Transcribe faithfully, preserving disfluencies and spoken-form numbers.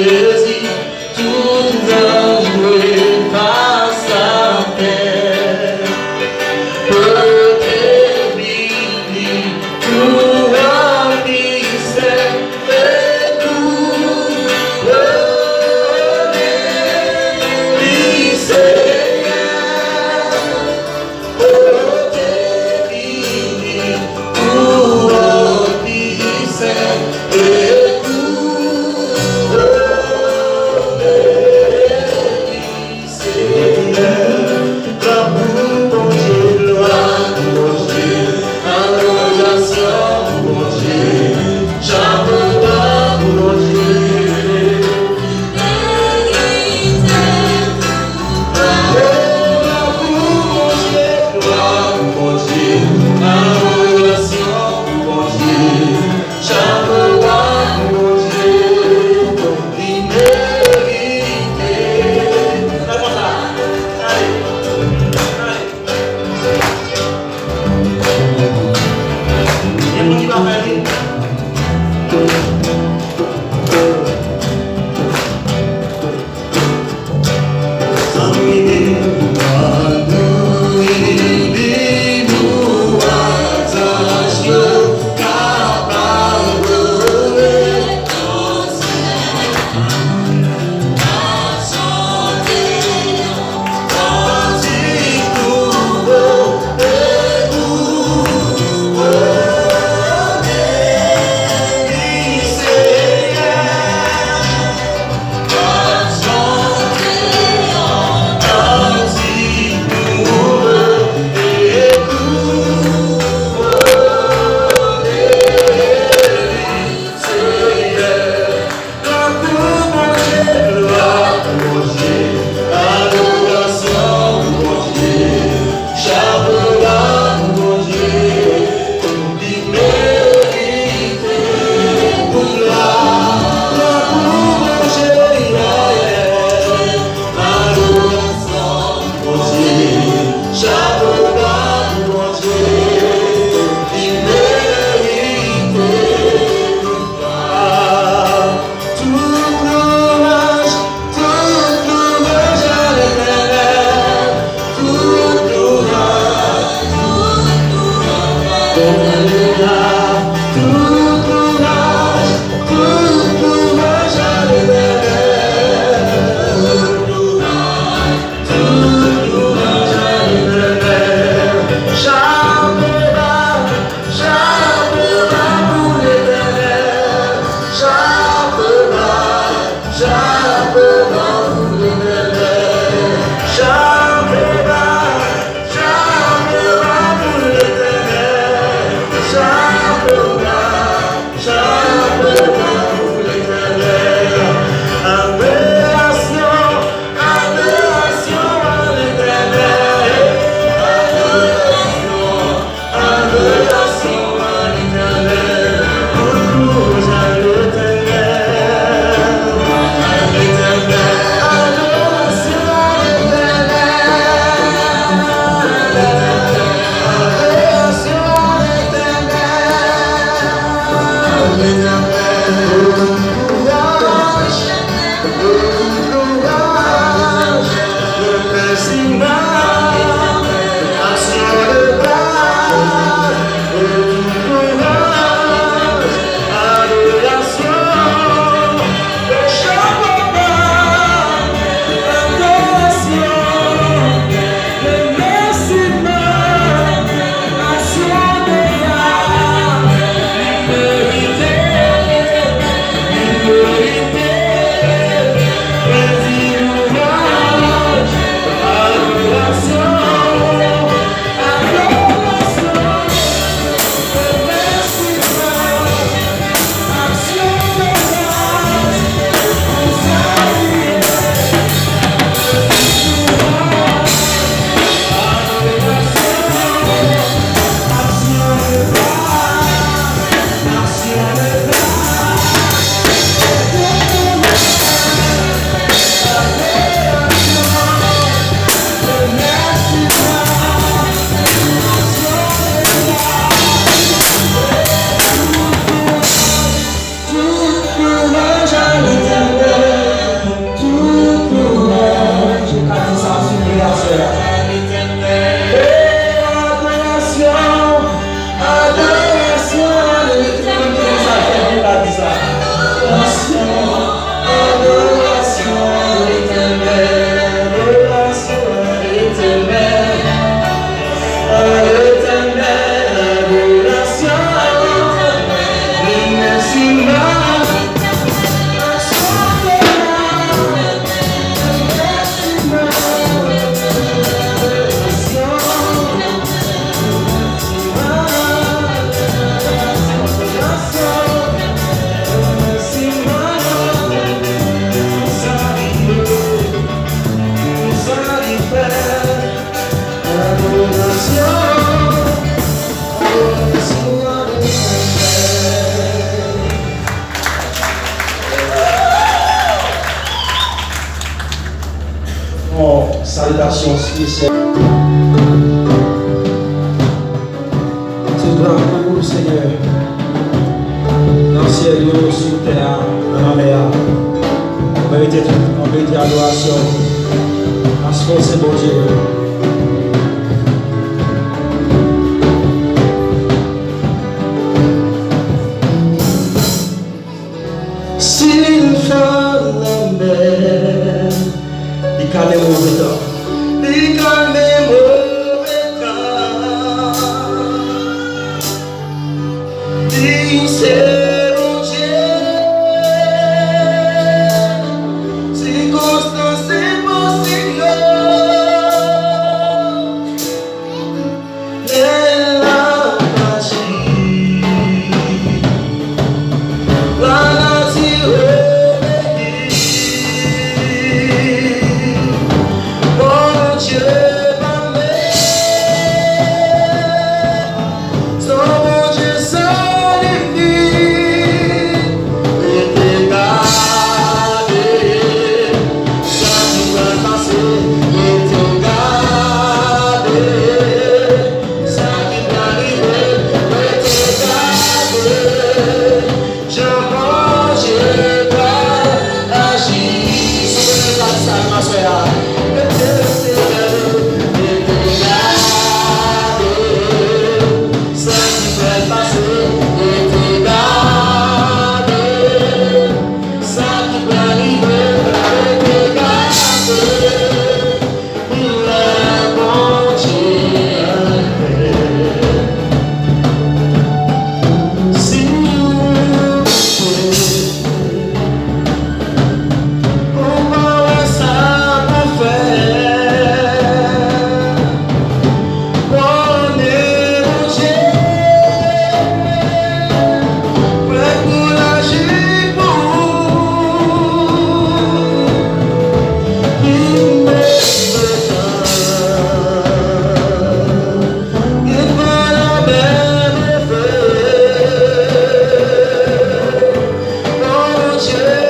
Jezi, tout zan dwe fas atè. Pote bib li, tou an mistè, e kourone li, Senyè. Pote bib li, tou an mistè, e kourone Salitasyon espesyal. Tout glwa pou ou, Senyè, nan syèl yo, sou tè a, nan lanmè a. Ou merite tout louanj, merite adorasyon. Paske w se Bondye. Si l fè lanmè, li kale move tan. Li kale move tan. Li se Bondye. Sikonstans enposib yo. Lè l ap aji, lanati obeyi. Bondye pa mele, se yon Bondye san limit. Rete gade sa ki pral pase, rete gade sa ki pral rive, rete gade jan Bondye pral aji. Si w konnen sa, sa nan aswè a, rete, rete gade, rete gade sa ki pral pase, rete gade sa ki pral rive, rete gade. Lè Bondye ap fè. Si ou doute, ou pa wè sa pou fè. Konnen Bondye prè pou l aji pou ou. Li mete tan, li pran lanmè move. Bondye